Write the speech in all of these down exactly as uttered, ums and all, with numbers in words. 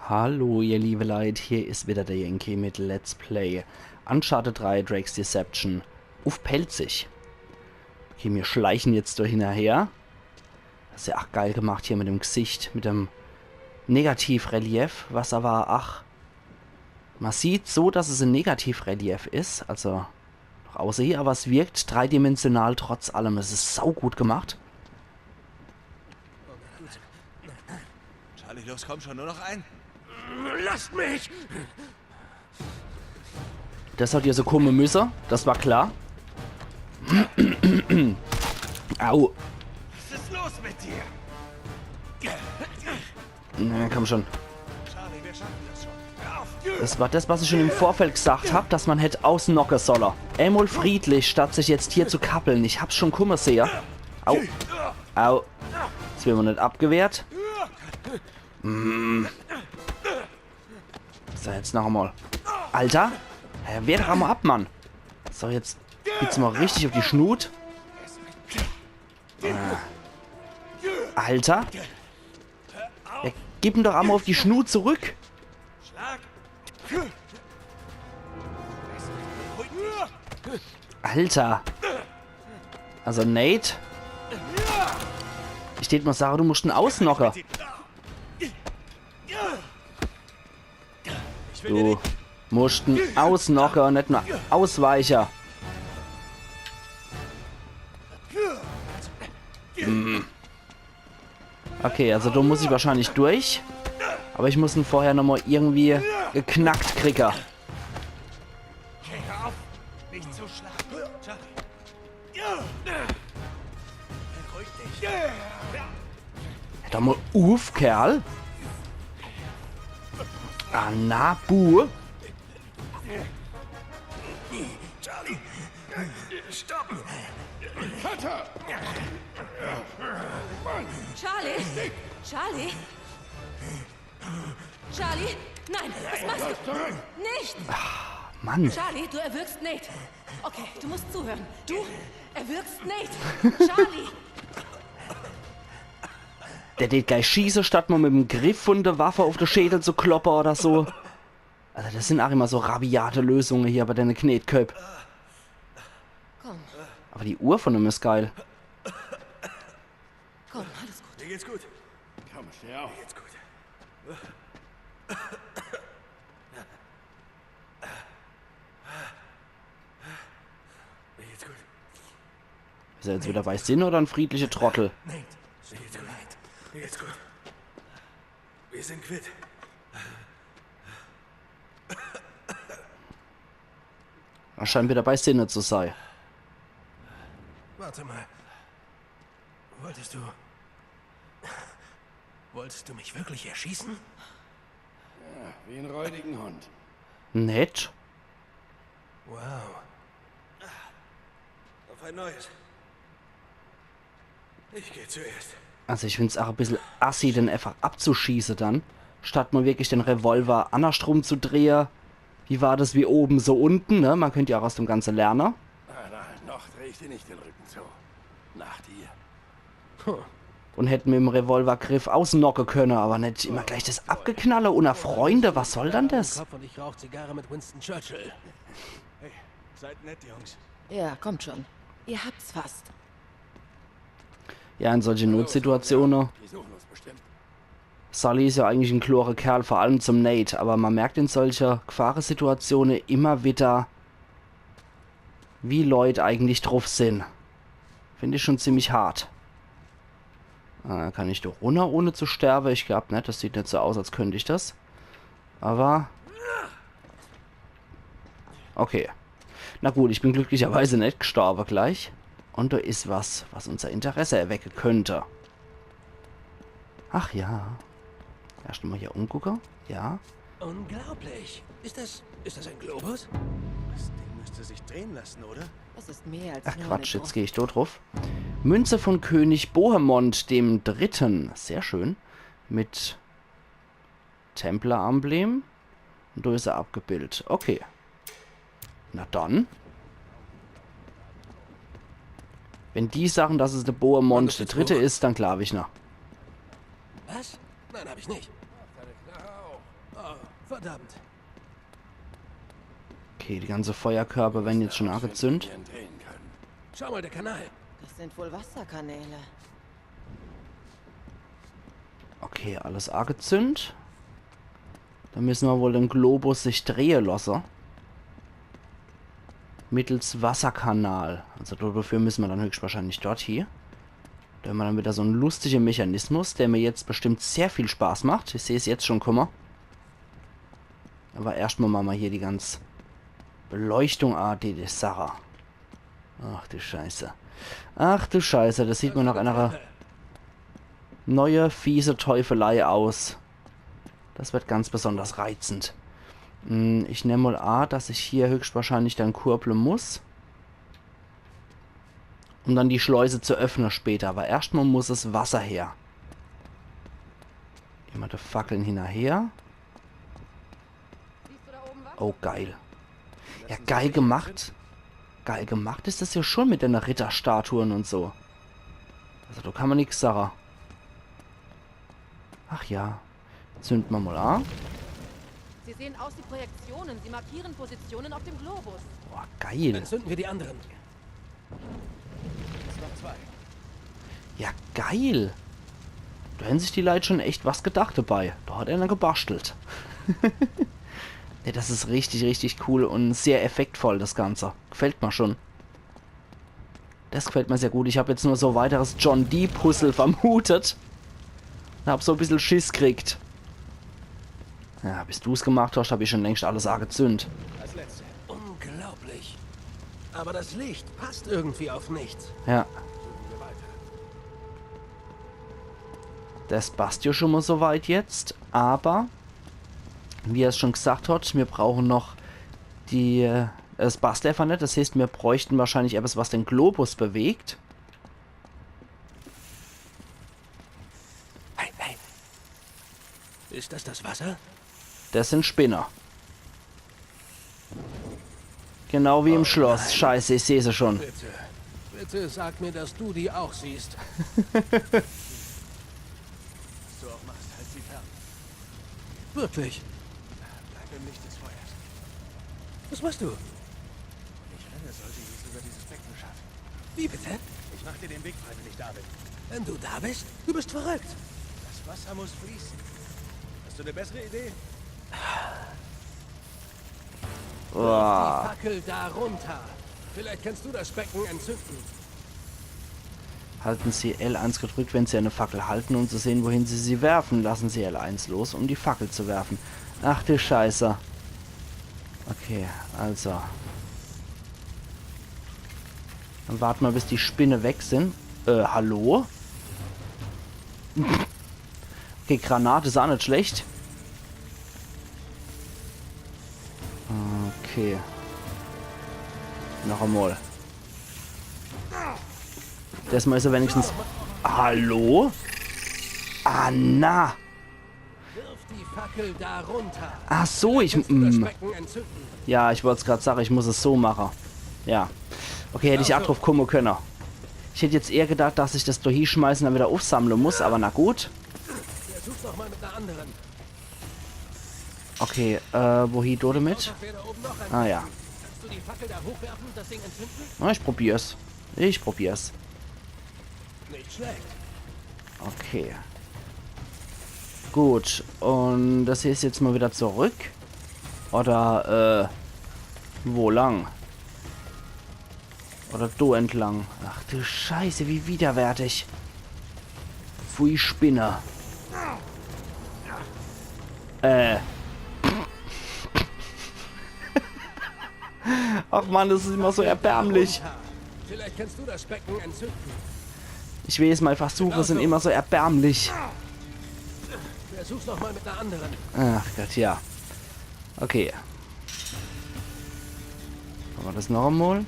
Hallo, ihr liebe Leit, hier is wieder der Yankee mit Let's Play Uncharted drei Drake's Deception uff Pälzisch. Okay, mir schleichen jetzt do hinnerher. Das is jo ach geil gemacht hier mit dem Gesicht, mit dem Negativrelief, was awwer, ach, ma sieht so, dass es e Negativrelief is, also noch außer hier, awwer es wirkt dreidimensional trotz allem. Es is saugut gemacht. Charlie, los, komm schon, nur noch ein. Lasst mich! Das hat jo so kumme müsse, das war klar. Au. Was ist los mit dir? Na, komm schon. Charlie, wir schaffen das schon. Das war das, was ich schon im Vorfeld gesagt hab, dass man hätt ausnocke solle. Emol friedlich, statt sich jetzt hier zu kappeln. Ich hab's schon kumme sehe. Au. Au. Das wird mer net abgewehrt. Mm. So, jetzt noch emol. Alter. Hä, wehr doch emol ab, Mann. So, jetzt gibt's mol richtig uff die Schnut. Ah. Alter. Ja, gib em doch emol uff die Schnut zurück. Schlag! Alter. Also Nate. Ich tät mol sage, du muscht en ausnocke. Du muscht en ausnocke un net nur ausweiche. Hm. Okay, also do muss ich wahrscheinlich durch. Awwer ich muss en vorher nochmol irgendwie geknackt kriege. Okay, hör auf, mich zu schlagen. Charlie. Beruhig dich. Hör doch mol uff, Kerl. Ah, na, Bu. Charlie, stopp! Charlie! Charlie! Charlie! Nein, was machst du? Nicht! Mann. Charlie, du erwürgst Nate. Okay, du musst zuhören. Du erwürgst Nate. Charlie! Der tät gleich schieße, statt mol mit em Griff vun de Waffe uff de Schädel zu kloppe oder so. Also das sin ach immer so rabiate Lösunge hier bei denne Knetköpp. Komm, Awwer die Uhr vun em is geil. komm, alles gut. Mir geht's gut. Komm, steh auf. Mir geht's gut. Mir geht's gut. Is er jetzt wieder bei Sinn oder en friedliche Trottel? Nate, mir geht's gut. Mir geht's gut. Wir sind quitt. Er scheint wieder bei Sinne zu sei. Warte mal. Wolltest du... Wolltest du mich wirklich erschießen? Wie en räudigen Hund. Nett. Wow. Auf ein Neues. Ich gehe zuerst. Also ich find's ach e bissel assi, den einfach abzuschieße dann. Statt mol wirklich den Revolver annerschtrum zu drehe. Wie war das, wie oben, so unten, ne? Man könnt ja ach aus dem Ganze lerne. Nein, nein, noch dreh ich dir nicht den Rücken zu. Nach dir. Un hätt mit em Revolvergriff ausnocke könne, awwer net immer gleich das Abgeknalle unner Freunde. Was soll dann das? Kopf und ich rauch Zigarre mit Winston Churchill. Seid nett, Jungs. Ja, kommt schon. Ihr habt's fast. Ja, in solche Notsituatione. Die suchen uns bestimmt. Sully is ja eigentlich en klore Kerl, vor allem zum Nate, awwer man merkt in solche Gefahresituatione immer wieder, wie Leut eigentlich druff sin. Find ich schon ziemlich hart. Äh, kann ich do runner, ohne zu sterbe? Ich glaub net, das sieht net so aus, als könnt ich das. Awwer... Okay. Na gut, ich bin glücklicherweise net gestorbe gleich. Un do is was, was unser Interesse erwecke könnt. Ach ja. Erscht mol hier umgucke. Ja. Unglaublich. Ist das, ist das ein Globus? Das Ding müsste sich drehen lassen, oder? Das ist mehr als Ach nur Quatsch, eine jetzt geh ich do druff. Münze von König Bohemond dem Dritten. Sehr schön. Mit Templer-Emblem. Un do is er abgebildet. Okay. Na dann. Wenn die sagen, dass es de Bohemond de Dritte is, dann glaub ich noch. Was? Nein, hab ich nicht. Oh, verdammt. Okay, die ganze Feuerkörper werden jetzt schon angezündt. Schau mal, der Kanal. Das sind wohl Wasserkanäle. Okay, alles angezündt. Dann müssen wir wohl den Globus sich drehe lassen. Mittels Wasserkanal. Also dafür müssen wir dann höchstwahrscheinlich dort hier. Da haben wir dann wieder so einen lustigen Mechanismus, der mir jetzt bestimmt sehr viel Spaß macht. Ich sehe es jetzt schon, guck mal. Aber erstmal machen wir hier die ganze Beleuchtung, ah, die, die Sache. Ach du Scheiße. Ach du Scheiße, das sieht mir nach einer neue fiese Teufelei aus. Das wird ganz besonders reizend. Hm, ich nehme mal an, dass ich hier höchstwahrscheinlich dann kurbeln muss. Um dann die Schleuse zu öffnen später. Aber erstmal muss es Wasser her. Immer die Fackeln hinterher. Siehst du da oben was? Oh, geil. Ja, geil gemacht. Geil gemacht ist das ja schon mit den Ritterstatuen und so. Also, da kann man nix sagen. Ach ja. Zünd ma mal an. Sie sehen aus wie Projektionen. Sie markieren Positionen auf dem Globus. Boah, geil. Dann zünden wir die anderen. Ist noch zwei. Ja, geil. Da haben sich die Leute schon echt was gedacht dabei. Da hat einer gebastelt. Ne, das ist richtig, richtig cool und sehr effektvoll, das Ganze. Gefällt mir schon. Das gefällt mir sehr gut. Ich habe jetzt nur so ein weiteres John Dee Puzzle vermutet. Und habe so ein bisschen Schiss gekriegt. Ja, bis du's gemacht hast, habe ich schon längst alles angezündet. Das letzte. Unglaublich. Aber das Licht passt irgendwie auf nichts. Ja, Suchen wir weiter. das passt ja schon mal so weit jetzt. Aber, wie er es schon gesagt hat, wir brauchen noch die... Äh, es passt einfach nicht. Das heißt, wir bräuchten wahrscheinlich etwas, was den Globus bewegt. Hey, hey. Ist das das Wasser? Das sind Spinner. Genau wie im Schloss. Scheiße, ich sehe sie schon. Bitte. Bitte sag mir, dass du die auch siehst. So auch machst, halt sie fern. Wirklich. Bleib im Licht des Feuers. Was machst du? Ich renne, sollte ich es über dieses Becken schaffen. Wie bitte? Ich mach dir den Weg frei, wenn ich da bin. Wenn du da bist? Du bist verrückt. Das Wasser muss fließen. Hast du eine bessere Idee? Die Uah. Fackel da runter. Vielleicht kannst du das Becken entzünden. Halten Sie L eins gedrückt, wenn Sie eine Fackel halten, um zu sehen, wohin Sie sie werfen. Lassen Sie L eins los, um die Fackel zu werfen. Ach du Scheiße. Okay, also. Dann warten wir, bis die Spinne weg sind. Äh, hallo? Okay, Granate is auch nicht schlecht. Okay. Noch einmal. Das Mal ist er wenigstens... Hallo? Ah, na. Wirf die Fackel da runter. Ach so, ich... Kannst du das Mm, Becken entzünden? ja, ich wollte es gerade sagen, ich muss es so machen. Ja. Okay, hätte ich auch drauf kommen können. Ich hätte jetzt eher gedacht, dass ich das da hinschmeiße und dann wieder aufsammeln muss, aber na gut. Versuch's noch mal mit einer anderen. Okay, äh, wohin damit? Wer da oben noch ein... Ah ja. Kannst du die Fackel da hochwerfen und das Ding entzünden? Na, ich probier's. Ich probier's. Nicht schlecht. Okay. Gut, und das hier ist jetzt mal wieder zurück. Oder, äh, wo lang? Oder do entlang. Ach du Scheiße, wie widerwärtig. Pfui Spinne. Äh. Ach Mann, das ist immer so erbärmlich. Vielleicht kannst du das Becken entzünden. Ich weiß, meine Versuche sind immer so erbärmlich. Versuch's noch mal mit einer anderen. Ach Gott, ja. Okay. Machen wir das noch einmal.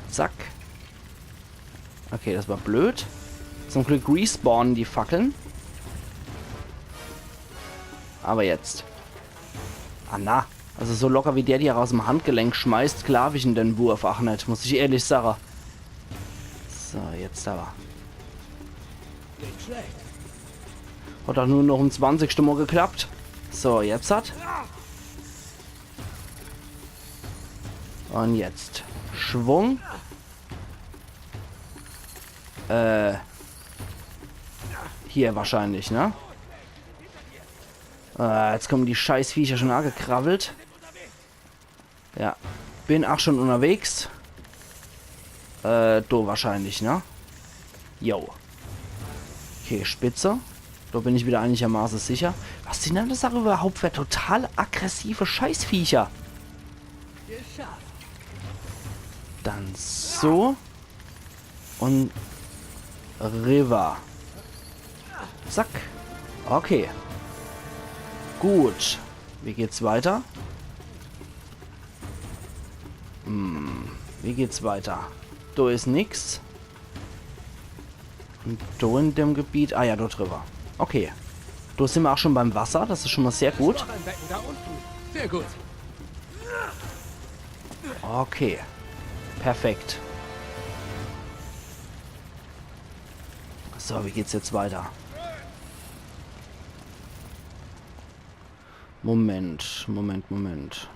Zack. Okay, das war blöd. Zum Glück respawnen die Fackeln. Aber jetzt. Ah na. Also so locker wie der die aus dem Handgelenk schmeißt, glaub ich in den Wurf. Ach nicht, muss ich ehrlich sagen. So, jetzt aber. Nicht schlecht. Hat doch nur noch im zwanzigsten Mal geklappt. So, jetzt hat. Und jetzt. Schwung. Äh. Hier wahrscheinlich, ne? Äh, jetzt kommen die Scheißviecher schon angekrabbelt. Ja. Bin auch schon unterwegs. Äh, do wahrscheinlich, ne? Jo. Okay, spitze. Do bin ich wieder einigermaßen sicher. Was sind denn das auch überhaupt für total aggressive Scheißviecher? Dann so. Und rüber. Zack. Okay. Gut. Wie geht's weiter? Hm. Wie geht's weiter? Do is nix. Und do in dem Gebiet. Ah ja, dort drüber. Okay. Do sind wir auch schon beim Wasser. Das ist schon mal sehr gut. Noch ein Becken da unten. Sehr gut. Okay. Perfekt. So, wie geht's jetzt weiter? Moment, Moment, Moment.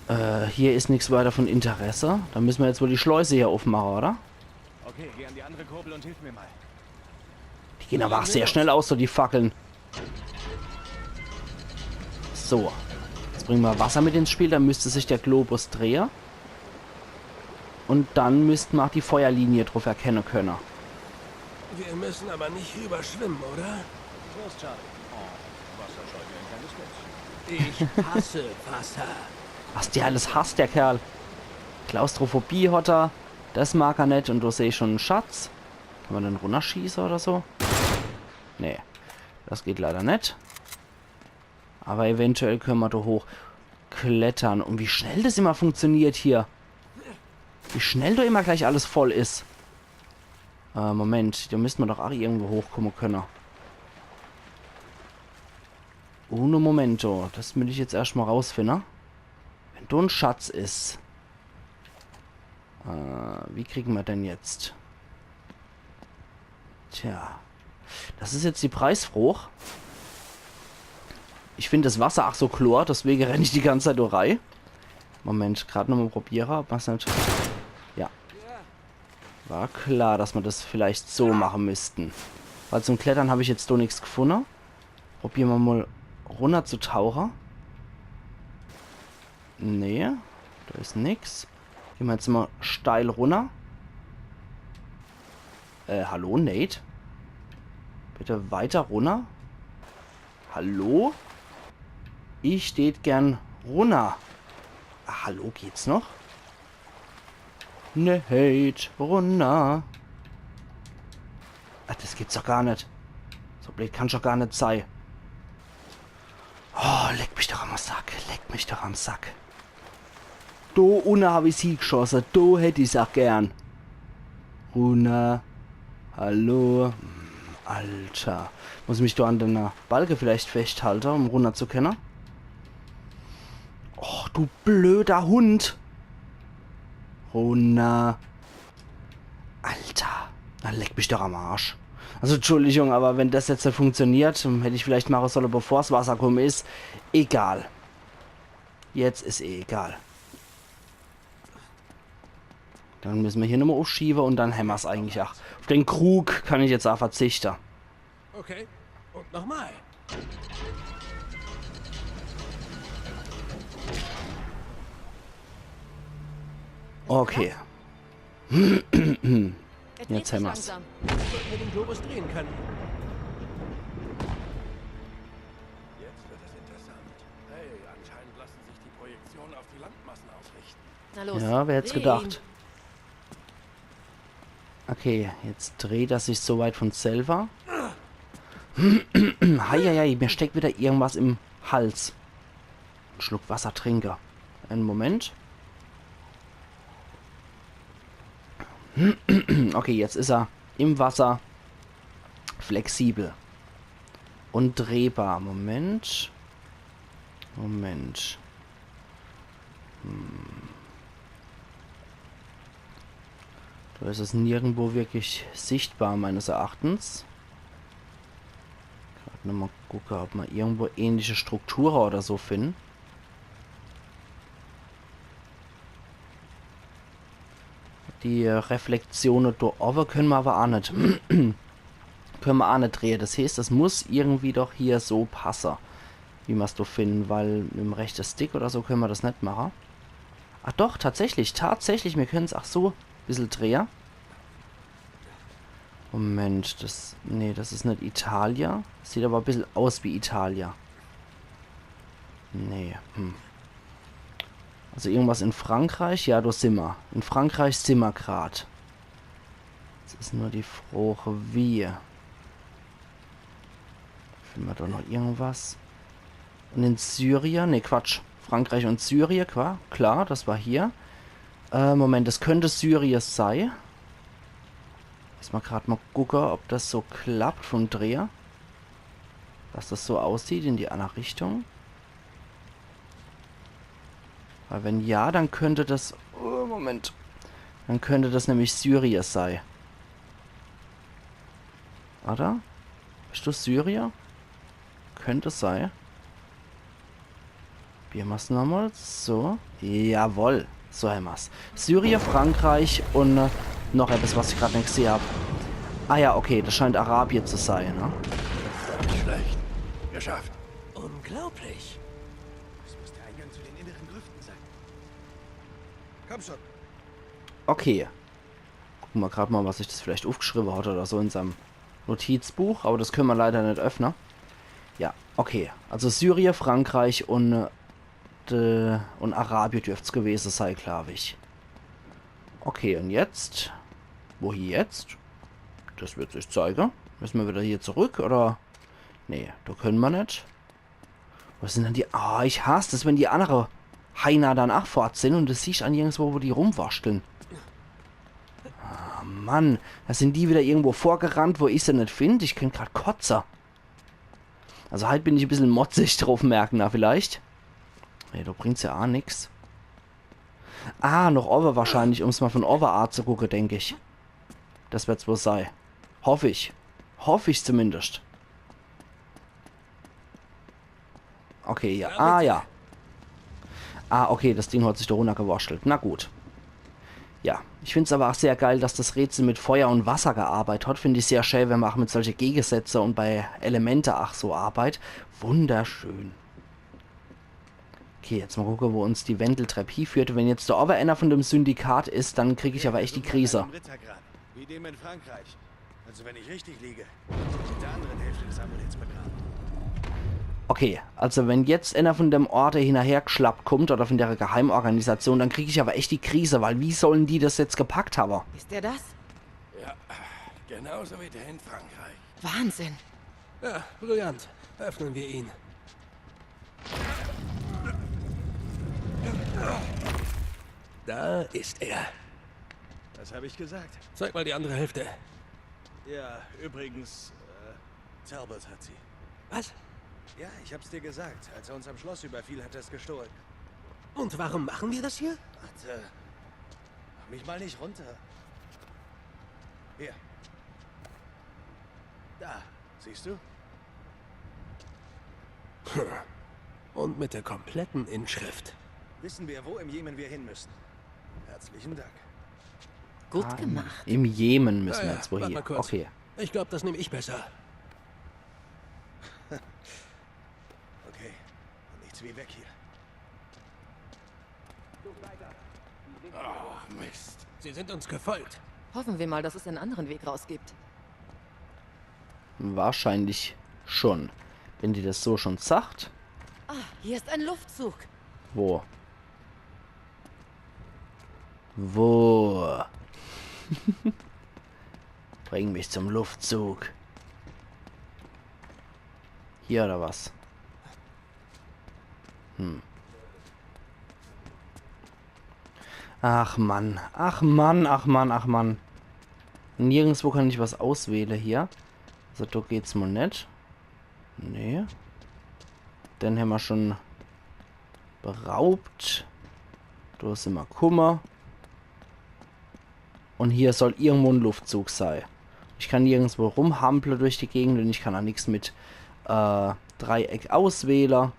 Äh, hier is nix weiter von Interesse. Da müssen wir jetzt wohl die Schleuse hier aufmachen, oder? Okay, geh an die andere Kurbel und hilf mir mal. Die gehen aber auch sehr schnell aus, so die Fackeln. So. Jetzt bringen wir Wasser mit ins Spiel, dann müsste sich der Globus drehen. Und dann müssten wir auch die Feuerlinie drauf erkennen können. Wir müssen aber nicht überschwimmen, oder? Los, Charlie. Oh, Wasser scheut wie ein kleines Mädchen. Ich hasse Wasser. Was der alles hasst, der Kerl. Klaustrophobie hat er. Das mag er net. Und do seh ich schon einen Schatz. Kann man den runterschießen oder so? Nee, das geht leider net. Aber eventuell können wir da hoch klettern. Und wie schnell das immer funktioniert hier. Wie schnell da immer gleich alles voll is. Äh, Moment, da müssten wir doch auch irgendwo hochkommen können. Uno momento, das will ich jetzt erstmal rausfinden. Wenn da ein Schatz is. Äh, wie kriegen wir denn jetzt? Tja. Das is jetzt die Preisfrage. Ich find das Wasser ach so klar, deswegen renn ich die ganze Zeit da rein. Moment, grad nochmal probiere, ob man's net. Ja. War klar, dass wir das vielleicht so machen müssten. Weil zum Klettern hab ich jetzt da nix gefunden. Probieren wir mal runter zu tauchen. Nee, da is nix. Gehen wir jetzt mal steil runter. Äh, hallo, Nate? Bitte weiter runter. Hallo? Ich tät gern runter. Ah, hallo, geht's noch? Nate, runter. Ah, das gibt's doch gar net. So blöd kann's doch gar net sei. Oh, leck mich doch am Sack. Leck mich doch am Sack. Do unne hab ich's hiegeschosse. Do hätt ich's ach gern. Runner. Hallo. Hm, Alter. Muss mich do an de Balke vielleicht feschthalte, um runner zu kenne? Och, du blöder Hund. Runner. Alter. Na, leck mich doch am Arsch. Also, Entschuldigung, aber wenn das jetzt net funktioniert, dann hätt ich vielleicht mache solle, bevor's Wasser kumme is. Egal. Jetzt is eh egal. Dann müssen wir hier nochmal aufschieben und dann hämmer's eigentlich ach. Auf den Krug kann ich jetzt auch verzichten. Okay, und nochmal. Okay. Jetzt hämmer's. Langsam. Sollten wir den Globus drehen können. Jetzt wird es interessant. Hey, anscheinend lassen sich die Projektionen auf die Landmassen ausrichten. Na los. Ja, wer hätt's gedacht? Okay, jetzt dreht er sich so weit von selber. Heieiei, mir steckt wieder irgendwas im Hals. En Schluck Wasser trinke. Einen Moment. Okay, jetzt is er im Wasser. Flexibel. Und drehbar. Moment. Moment. Hm. Da is es nirgendwo wirklich sichtbar, meines Erachtens. Grad Nochmal gucke, ob mer irgendwo ähnliche Strukture oder so finden. Die Reflexione do owwe könne mer awwer aa net. Könne mer aa net drehe. Das heeßt, das muss irgendwie doch hier so passe, wie mer's do finden, weil mit'm rechte Stick oder so könne mer das net mache. Ach doch, tatsächlich, tatsächlich, mir könne's ach so bissel drehe. Moment, das, nee, das is net Italia. Sieht awwer bissel aus wie Italia. Nee, hm. Also irgendwas in Frankreich? Ja, do simmer. In Frankreich simmer grad. Es is nur die Froch, wie. Finden mer do noch irgendwas? Und in Syrien? Nee, Quatsch. Frankreich und Syrien, qua-, klar, das war hier. Äh, Moment, das könnt Syrien sei. Lass mer grad mal gucke, ob das so klappt vom Dreher. Dass das so aussieht in die andere Richtung. Weil wenn ja, dann könnt das... Oh, Moment. Dann könnt das nämlich Syrien sei. Oder? Bist du Syrier? Könnt sei. Probiere mer's nochmal. So. Jawohl. So hämmer's. Syrien, Frankreich und, äh, noch etwas, was ich grad net gsehe hab. Ah ja, okay, das scheint Arabien zu sei, ne? Nicht schlecht. Geschafft. Unglaublich. Das muss der Eingang zu den inneren Grüften sein. Komm schon. Okay. Gucke mer grad mal, was sich das vielleicht uffgeschriebe hat oder so in seinem Notizbuch, aber das könne mer leider net öffne. Ja, okay. Also Syrien, Frankreich und, äh, und Arabien dürft's gewese sei, glaub ich. Okay, und jetzt? Wohin jetzt? Das wird sich zeige. Müsse mer wieder hier zurück, oder? Nee, do könne mer net. Wo sind denn die... Ah, ich hass das, wenn die andere Heiner dann ach fort sind und du siehst an irgendwo, wo die rumwaschteln. Ah, Mann, da sind die wieder irgendwo vorgerannt, wo ich se net find. Ich könnt grad kotze. Also halt bin ich e bissel motzig drauf, merken, na vielleicht. Nee, do bringt's ja ach nix. Ah, noch owwe wahrscheinlich, um's mal von owwe anzugucke, denk ich. Das wird's wohl sei. Hoff ich. Hoff ich zumindest. Okay, ja. Ah, ja. Ah, okay, das Ding hat sich do runnergewurschtelt. Na gut. Ja, ich find's aber auch sehr geil, dass das Rätsel mit Feuer und Wasser gearbeitet hat. Find ich sehr schön, wenn man auch mit solche Gegensätze und bei Elemente auch so arbeitet. Wunderschön. Okay, jetzt mal gucke, wo uns die Wendeltrepp hieführt. Wenn jetzt do owwe einer von dem Syndikat is, dann krieg ich aber echt die Krise. Rittergrab, wie dem in Frankreich. Also wenn ich richtig liege, mit der anderen Hälfte des Amuletts begraben. Okay, also wenn jetzt einer von dem Orde hinnerhergeschlappt kommt oder von der Geheimorganisation, dann krieg ich aber echt die Krise, weil wie sollen die das jetzt gepackt haben? Ist er das? Ja, genauso wie der in Frankreich. Wahnsinn. Ja, brillant. Öffnen wir ihn. Da ist er. Das habe ich gesagt. Zeig mal die andere Hälfte. Ja, übrigens, äh, Talbot hat sie. Was? Ja, ich hab's dir gesagt. Als er uns am Schloss überfiel, hat er's gestohlen. Und warum machen wir das hier? Warte. Mach mich mal nicht runter. Hier. Da, siehst du? Und mit der kompletten Inschrift. Wissen wir, wo im Jemen wir hin müssen. Herzlichen Dank. Gut gemacht. Im Jemen müssen wir Ja, jetzt wohl warte hier. Mal kurz. Okay. Ich glaube, das nehme ich besser. Okay, nichts wie weg hier. Oh, Mist. Sie sind uns gefolgt. Hoffen wir mal, dass es einen anderen Weg raus gibt. Wahrscheinlich schon. Wenn die das so schon sagt. Ah, hier ist ein Luftzug. Wo? Wo? Bring mich zum Luftzug. Hier oder was? Hm. Ach Mann, ach Mann, ach Mann, ach Mann. Nirgendwo kann ich was auswähle hier. Also do geht's mal net. Nee. Den hämmer schon beraubt. Do simmer kumme. Und hier soll irgendwo en Luftzug sei. Ich kann nirgendwo rumhample durch die Gegend und ich kann a nix mit Äh, Dreieck auswähle.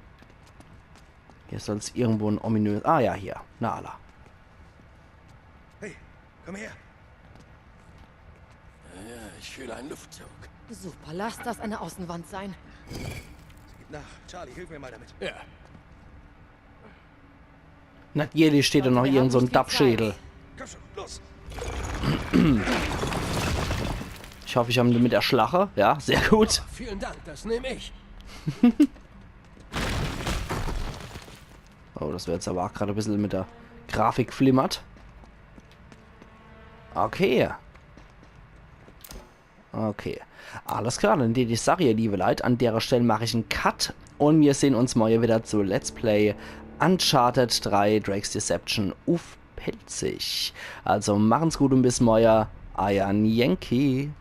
Hier soll's irgendwo en ominös... Ah ja, hier. Na alla. Hey, komm her. Ja, ich fühle einen Luftzug. Super, lass das eine Außenwand sein. Na, Charlie, hilf mir mal damit. Ja. Natürlich steht da noch Wir irgend so haben en nicht viel Dappschädel. Komm schon, los. Ich hoffe, ich hab ihn damit erschlache. Ja, sehr gut. Vielen Dank, das nehme ich. Oh, das wär jetzt aber auch gerade e bissel mit der Grafik flimmert. Okay. Okay. Alles klar, dann deet ich sage, ihr liebe Leit, an dere Stell mach ich en Cut und mir sehn uns morje wieder zu Let's Play Uncharted drei Drake's Deception uff Pälzisch. Also machen's gut und bis morje, eier Yankee.